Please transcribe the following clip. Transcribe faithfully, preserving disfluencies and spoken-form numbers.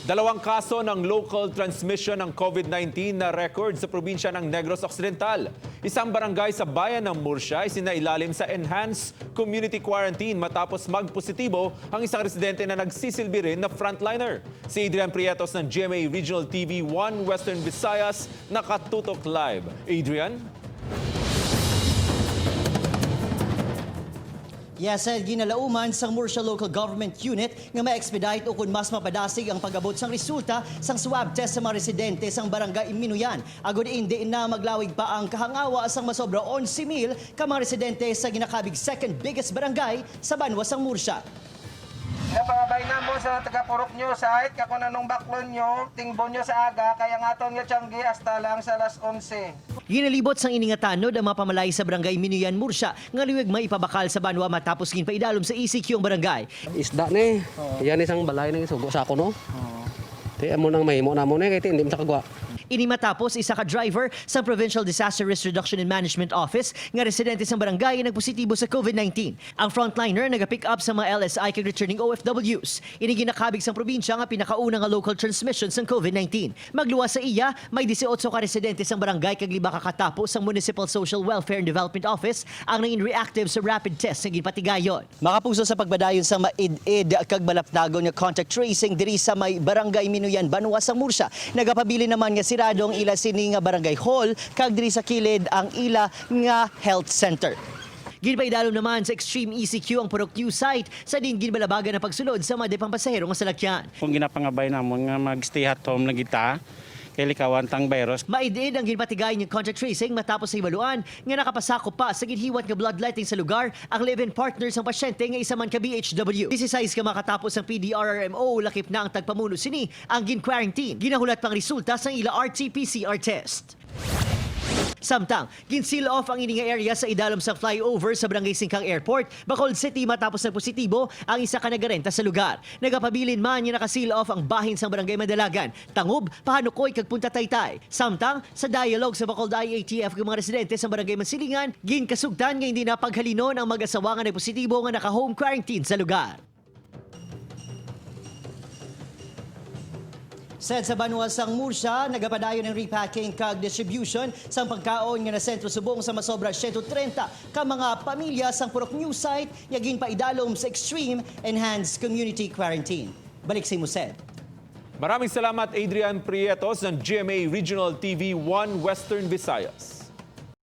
Dalawang kaso ng local transmission ng COVID nineteen na record sa probinsya ng Negros Occidental. Isang barangay sa bayan ng Murcia isinailalim sa enhanced community quarantine matapos magpositibo ang isang residente na nagsisilbi rin na frontliner. Si Adrian Prietos ng G M A Regional T V One Western Visayas nakatutok live. Adrian? Yes, Ed, ginalauman sang Murcia Local Government Unit nga ma-expedite ukon mas mapadasig ang pag-abot sang resulta sang swab test sa mga residente sang Barangay Minuyan, agod indi na maglawig pa ang kahangawa sang masobra onse mil ka mga residente sa ginakabig second biggest barangay sa banwa sang Murcia. Napangabay namon sa taga-Purok New Site nga kung anong baklon nyo, tingbon nyo sa aga, kay ang aton nga tiyanggi hasta lang sa alas onse. Ginalibot sang ini nga tanod ang mga pamalaay sa Barangay Minuyan, Murcia, nga liwig maipabakal sa banwa matapos ginpaidalom sa E C Q ang barangay. Isda ni. Yan isang balay na isugo sa ako, no? Ti amo nang mahimo namo ni kay ti hindi man sa kagwa. Ini matapos isa ka driver sa Provincial Disaster Risk Reduction and Management Office nga residente sang barangay ang nagpositibo sa COVID nineteen. Ang frontliner nagapick up sa mga L S I kag returning O F Ws. Ini ginakabig sang probinsya nga pinakauna nga local transmission sang COVID nineteen. Magluwas sa iya, may dieciocho ka residente sang barangay kag lima ka katapo sang Municipal Social Welfare and Development Office ang nangin reactive sa rapid test nga ginpatigayon. Makapuso sa pagpadayon sa maid-id kag malapnagon nga contact tracing diri sa may Barangay Minuyan, Banwa sang Murcia. Nagapabilin naman nga sirado ang ila sini nga barangay hall kag diri sa kilid ang ila nga health center. Ginpaidalom naman sa Extreme E C Q ang Purok New Site sa diin ginbalabagan ang pagsulod sa mga di pampasahero nga salakyan. Kung ginapangabay namon nga mag-stay at home lang kita, kay likawan tang virus. Maid-id ang ginpatigay nga contact tracing matapos sa hibaluan nga nakapasakop pa sa ginhiwat nga bloodletting sa lugar ang live-in partner sang pasyente nga isa man ka B H W. Disisais ka makatapos ang P D R R M O, lakip na ang tagpamuno sini ang gin-quarantine. Ginahulat pang resulta sang ila R T P C R test. Samtang, gin-seal off ang ini nga area sa idalom sang flyover sa Barangay Singkang Airport, Bacolod City, matapos nagpositibo ang isa ka nagarenta sa lugar. Nagapabilin man nga naka-seal off ang bahin sang Barangay Madalagan, Tangob, Pahanukoy kag Punta Taytay. Samtang, sa dialogue sa Bacolod I A T F kag mga residente sa Barangay Mansilingan, ginkasugtan nga hindi na paghalinon ang mag-asawa nga nagpositibo nga naka-home quarantine sa lugar. Sed sa banwa sang Murcia, nagapadayon ang repacking kag distribution sang pagkaon nga nasentro subong sa masobra siyento trenta ka mga pamilya sang Purok New Site nga ginpaidalom sa Extreme Enhanced Community Quarantine. Balik sa imo, Sed. Maraming salamat, Adrian Prietos ng G M A Regional T V One Western Visayas.